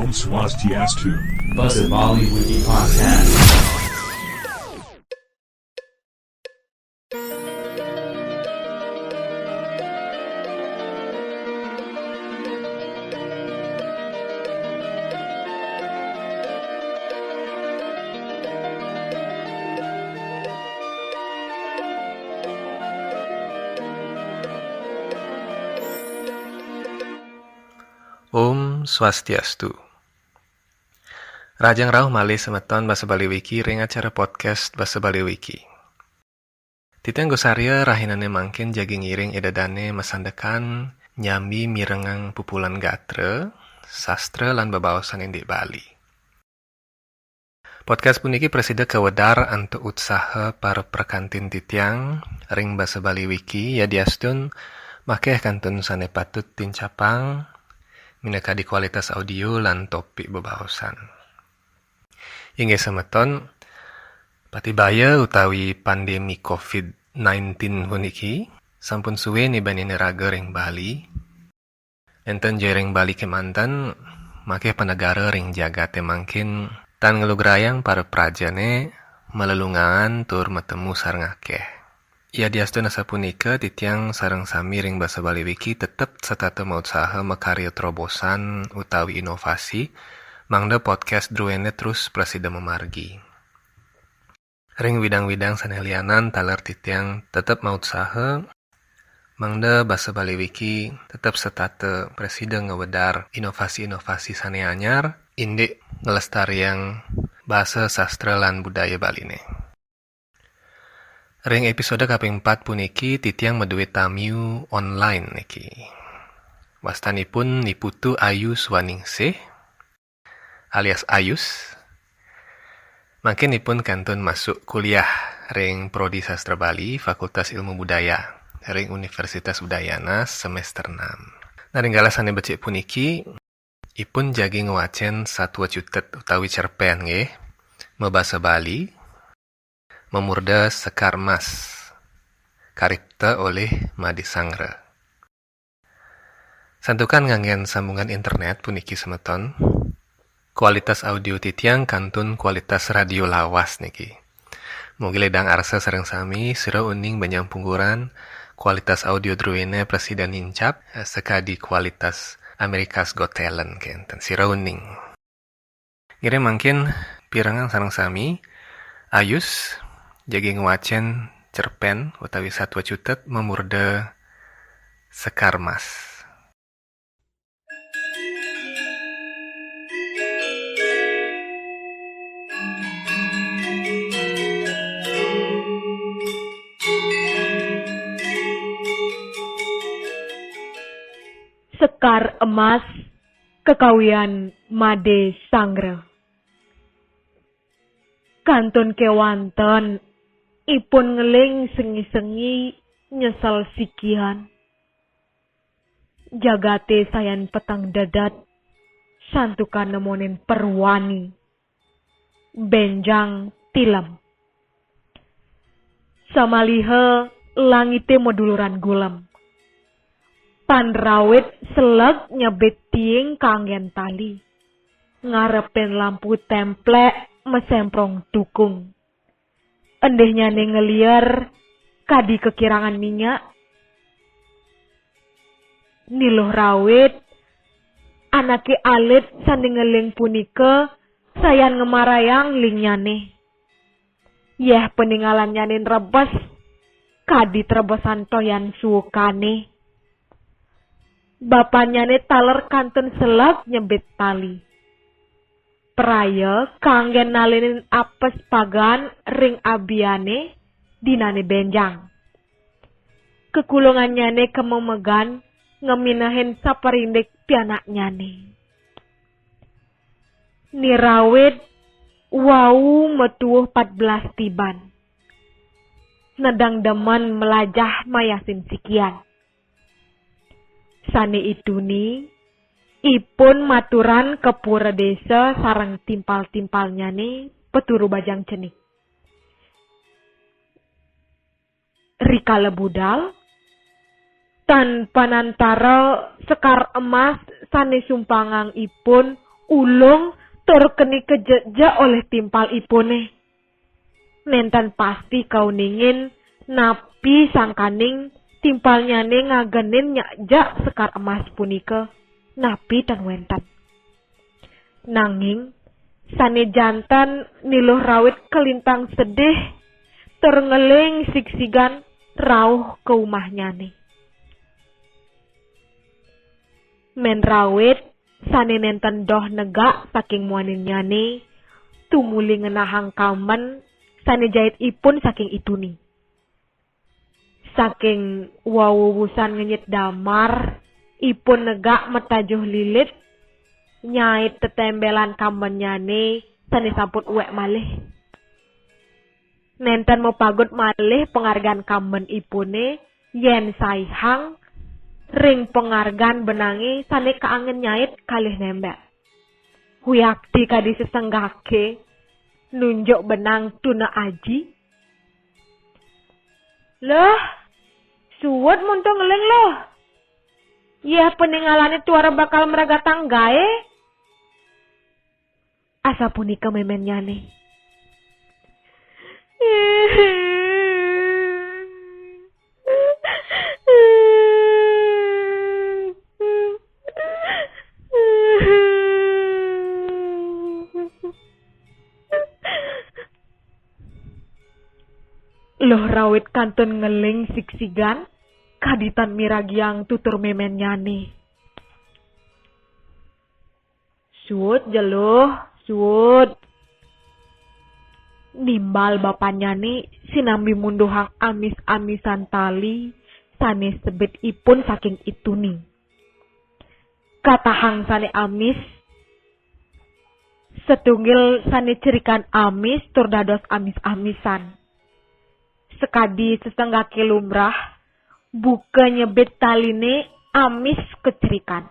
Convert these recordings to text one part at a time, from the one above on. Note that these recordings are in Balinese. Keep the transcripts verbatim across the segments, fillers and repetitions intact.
Swastiastu. Basa Bali Wiki Podcast. Om Swastiastu. Rahajeng rauh malih semeton Basa Bali Wiki ring acara podcast Basa Bali Wiki. Titiang Gus Arya rahinane mangkin jagi ngiring ida dane masandekan nyambi mirengang pupulan gatra, sastra lan bebaosan indik Bali. Podcast puniki prasida kawedar antuk utsaha para prakantin titiang ring Basa Bali Wiki yadiastun makeh kantun sane patut tincapang minakadi kualitas audio lan topik bebaosan. Inggih semeton, patibaya utawi pandemi covid nineteen puniki sampun suwe nibenine raga ring Bali. Enten ja ring Bali kemanten, makeh panegara ring jagate mangkin tan nglugrayang para prajane malelungaan tur matemu sareng akeh. Yadiastun asapunika, titiang sareng sami ring Basa Bali Wiki tetep setata mautsaha makarya terobosan utawi inovasi, mangda podcast druene terus prasida mamargi. Ring widang-widang sane lianan taler titiang tetep mautsaha, mangda Basa Bali Wiki tetep setata prasida ngwedar inovasi-inovasi sane anyar, indik nglestariang basa, sastra, lan budaya Baline. Ring episode kaping empat puniki, titiang madue tamiu online niki. Wastanipun Ni Putu Ayu Swaningsih, alias Ayus. Mangkin ipun kantun masuk kuliah ring Prodi Sastra Bali, Fakultas Ilmu Budaya, ring Universitas Udayana, semester enam. Nah, ring galah sane becik puniki, ipun jagi ngwacen satua cutet utawi cerpen, nggih, mabasa Bali, mamurda Sekar Mas, karipta olih Made Sangra. Santukan nganggen sambungan internet puniki, semeton, kualitas audio titiang kantun kualitas radio lawas niki. Mugi ledang arsa sareng sami, sira uning benjang pungkuran, kualitas audio druene prasida nincap, eh, sakadi kualitas America's Got Talent kenten. Sira uning. Ngiring mangkin pirengang sareng sami, Ayus jagi ngwacen cerpen utawi satua cutet mamurda Sekar Mas. Sekar Emas kakawian Made Sangra. Kantun kewanten ipun ngeling sengi-sengi nyesel sikian. Jagate sayan peteng dedet, santukan nemonin perwani. Benjang tilem. Samaliha langite maduluran gulem. Pan rawit seleg nyebit tiing kanggen tali. Ngarepin lampu templek masemprong tukung. Endihnyane ngelier kadi kakirangan minyak. Niluh rawit, anake alit sane ngeling punika sayan ngamarayang lingnyane. Yeh paningalannyane nrebes, kadi trebesan toyan suukane. Bapannyane taler kantun seleg nyebit tali. Praya kanggen nalinin apes pagan ring abiane dinane benjang. Kekulungannyane kamemegan ngaminehin saparindik pianaknyane. Ni rawit wau matuuh pat belas tiban. Nedeng demen melajah mayasin sikian. Sane ituni, ipun maturan ka pura desa sareng timpal-timpalnyane paturu bajang cenik. Rikala budal, tan panantara Sekar Emas sane sumpangang ipun ulung tur keni kejejek olih timpalipune. Nenten pasti kauningin napi sangkaning timpalnyane ngagenin nyakjak sekar emas punika, napi tan wenten. Nanging sane janten Ni Luh Rawit kalintang sedih tur ngeling sigsigan rauh ka umahnyane. Men Rawit sane nenten doh negak saking muaninnyane, tumuli ngenahang kamben sane jait ipun saking I Tuni. Saking wawusan ngenyit damar, ipun negak matajuh lilit, nyait tetembelan kambennyane sane sampun uwek malih. Nenten mapagut malih pangargan kambenipune yen saihang ring pangargan benange sane kaangen nyait kalih nembek. Wiakti kadi sesenggake nunjuk benang tuna aji. "Luh, suud muntung ngeling, Luh. Yeh paningalane tuara bakal mragatang gae." Asapunika memennyane. Luh Rawit kantun ngeling sigsigan, kadi tan miragiang tutur memennyane. "Suud ja, Luh, suud." Nimbal bapannyane sinambi munduhang amis-amisan tali sane sebit ipun saking I Tuni. Katahang sane amis, satunggil sane cerikan amis tur dados amis-amisan. Sakadi sesenggake lumrah, buka nyebit taline amis kacerikan.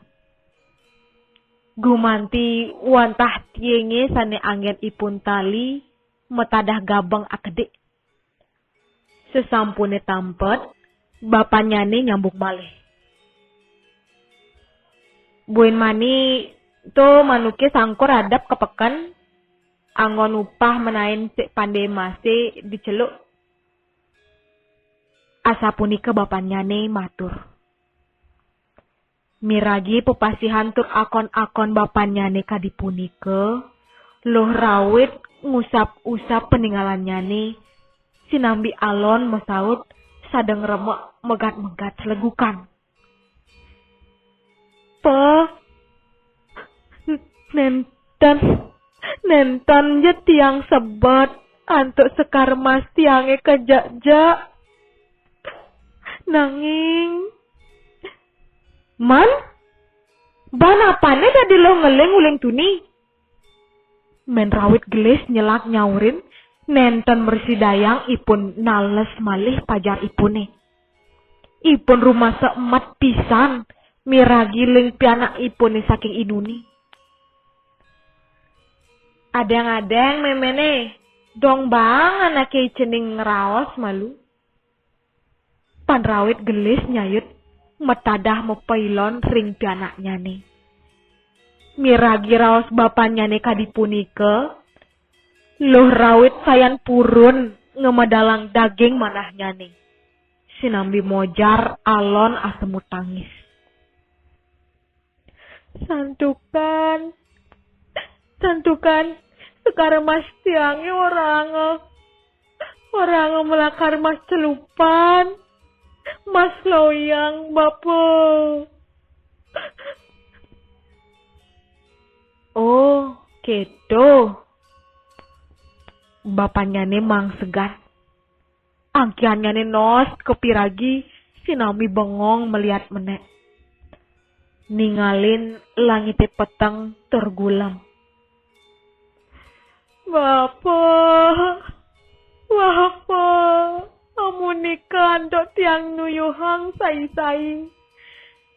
Gumanti wantah tienge sane anggenipun tali matadah gabeng akedik. Sasampune tampet, bapannyane nyambung malih. "Buin mani to manuke sangkur adep ka peken, anggon upah menain sik pande mase diceluk." Asapunika bapannyane matur. Miragi pepasihan tur akon-akon bapannyane kadi punika, Luh Rawit ngusap-usap paningalannyane, sinambi alon masaut sada ngremek megat-megat slegukan. "Pa, n-, nenten, nenten ja tiang sebet antuk sekar mas tiange kajak-jak. Nanging," "Man, baan apane dadi Luh ngeling uling tuni?" Men Rawit gelis nyelak nyaurin, nenten mrasidayang ipun nales malih pajaripune. Ipun rumasa emet pisan miragi ling pianakipune saking I Tuni. "Adeng-adeng memene, dong baang anake cening ngraos malu." Pan Rawit gelis nyayut matadah mapailon ring pianaknyane. Miragi raos bapannyane kadi punika, Luh Rawit sayan purun ngamedalang daging manahnyane. Sinambi mojar alon asemut tangis. "Santukan, santukan, sekar mas tiange oranga, oranga malakar mas celupan, mas loyang, Bapa." "Oh, keto." Bapannyane mangsegan. Angkihannyane noos ka piragi, sinambi bengong maliat menek. Ningalin langite peteng tur gulem. "Bapa, Bapa, amunika antuk tiang nuyuhang sai-sai.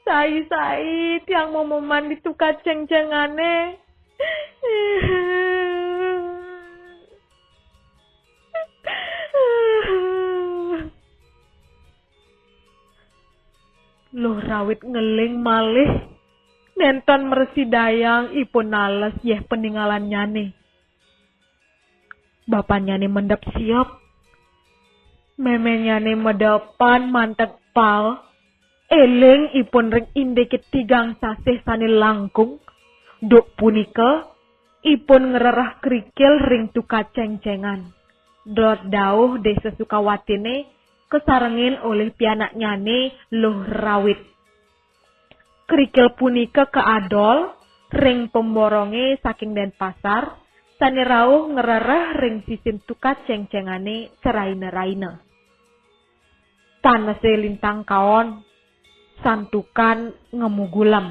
Sai-sai tiang momoman di tukad cengcengane." Luh Rawit ngeling malih, Nénten mresidayang ipun nales yéh paningalannyane. Bapannyane mendep siep. Memenyane medepan manteg pal. Eling ipun ring indike tigang sasih sane langkung. Duk punika, ipun ngrereh krikil ring tukad cengcengan. Dot dauh Desa Sukawatine kasarengin olih pianaknyane Luh Rawit. Krikil punika kaadol ring pemboronge saking Denpasar, sane rauh ngrereh ring sisin tukad cengcengane seraina-raina. Tanese lintang kaon, santukan ngemu gulem.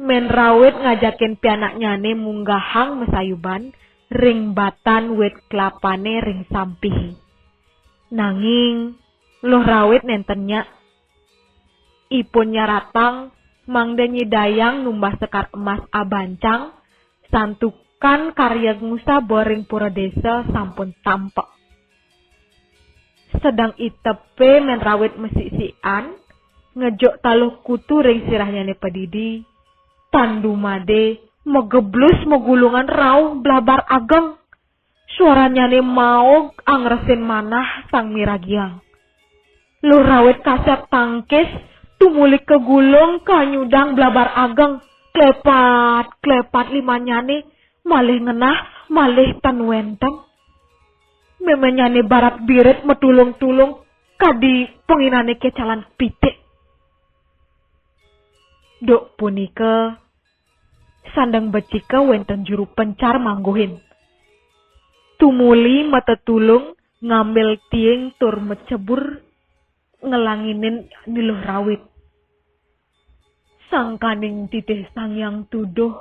Men Rawit ngajakin pianaknyane munggahang masayuban ring batan wit klapane ring sampihe. Nanging Luh Rawit nenten nyak. Ipun nyaratang mangda nyidayang numbas sekar emas abancang, santukan karya ngusaba ring pura desa sampun tampek. Sedeng itepe Men Rawit masiksian, ngejuk taluh kutu ring sirahnyane padidi, tan dumade mageblus magulungan rauh blabar ageng. Suaranyane maog angresin manah sang miragiang. Luh Rawit kasep tangkis, tumuli kagulung kanyudang blabar ageng, klepat, klepat limannyane, malih ngenah, malih tan wenten. Memenyane barat birit matulung-tulung, kadi ponginane kecalan pitik. Duk punika, sandang becika wenten juru pencar mangguhin. Tumuli matetulung ngambil tiing tur macebur ngelanginin Ni Luh Rawit. Sangkaning titih Sang Hyang Tuduh,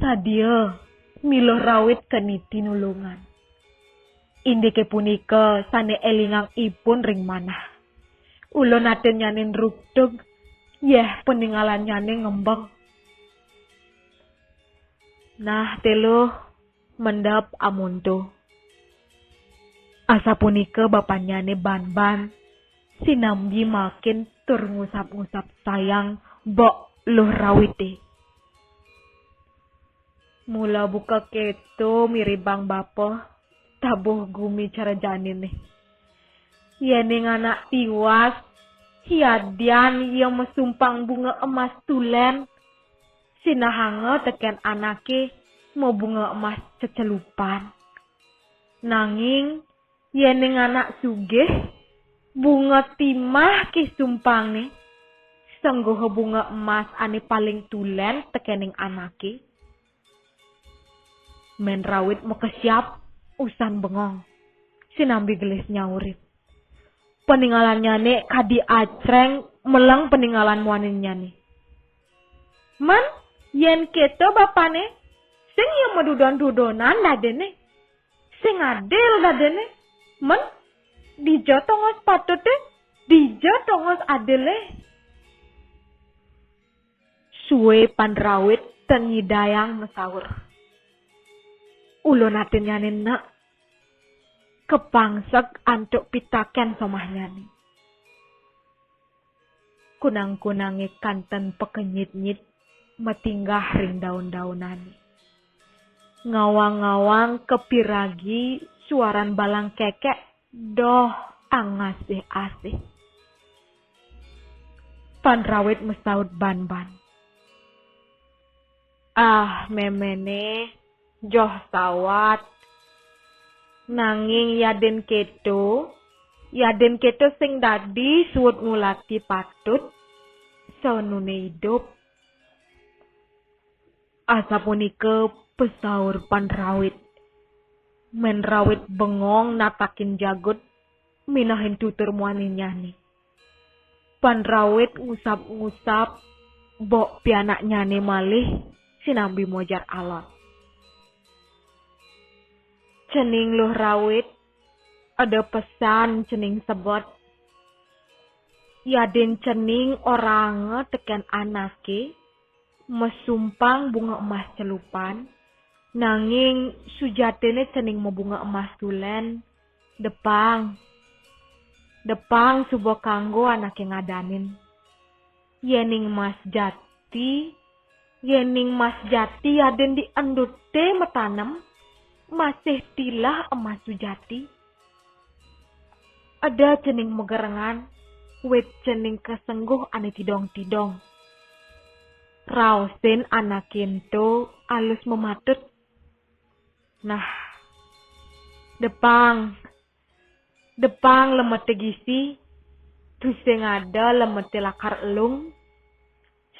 sadia Ni Luh Rawit keni tinulungan. Indike punika sane elingang ipun ring manah. Ulun atinnyane nrugtug, yeh paningalannyane ngembeng. Nah, Tiluh, mendep amonto. Asapunika bapannyane Banban, sinambi makin tur ngusap-ngusap sayang bok Luh Rawite. Mula buka keto miribang bapa, tabuh gumi cara janine. Yening anak tiwas, yadian ia masumpang bunga emas tulen, sinahanga teken anake mabunga emas cecelupan. Nanging yening anak sugih, bunga timah ke sumpangne, sengguha bunga emas ane paling tulen tekening anake. Men Rawit makesiab, usan bengong. Sinambi gelis nyaurin. Paningalannyane kadi acreng meleng paningalan muaninnyane. Men, yen keto bapane, sing ya madudon-dudonan dadene. Sing adil dadene. Men, dija tongos patute, dija tongos adile. Suwe Pan Rawit ten nyidayang masaur. Ulun atinnyane nek kapangseg antuk pitaken somahnyane. Kunang-kunange kanten pakenyit-nyit matinggah ring daun-daunane. Ngawang-ngawang kapiragi suaran balang kekek, doh angasih-asih. Pan Rawit masaut Banban. Ah, memene, joh sawat. Nanging yadin keto, yadin keto sing dadi suud ngulati patut, saunune idup. Asapunika pesaur Pan Rawit. Men Rawit bengong natakin jagut, minahin tutur muaninnyane. Pan Rawit ngusap-ngusap bok pianaknyane malih sinambi mojar alon. Cening Luh Rawit, ada pesan cening sebet. Yadin cening oranga teken anake, masumpang bunga emas celupan, nanging sujatine cening mabunga emas tulen, depang. Depang suba kanggo anake ngadanin. Yening emas jat-, Bukti, yéning mas jati yadin di endute matanem, masih tilah emas sujati. Ada cening magerengan, wit cening kasengguh ané tidong-tidong. Raosin anaké ento alus mamatut. Nah, depang, depang lemeté gisi, tusing ada lemeté lakar elung,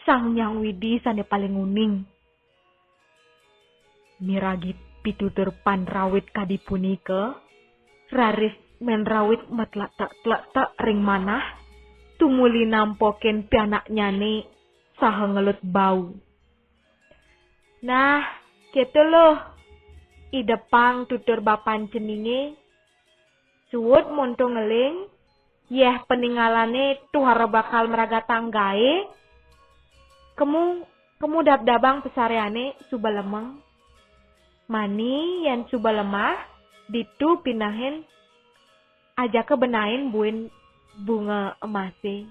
Sang Hyang Widi sané paling uning. Miragi pitutur pan rawit kadi punika, raris men rawit matletek-tletek ring manah, tumuli nampokin pianaknyané saha ngelut bau. Nah, kéto loh, idepang tutur bapan ceningé, suud monto ngeling, yéh paningalané tuara bakal mragatang gaé, kemu, kemu dabdabang pasaryané suba lemeng. Mani yén suba lemah, ditu pinahin ajaka benain buin bunga emasé.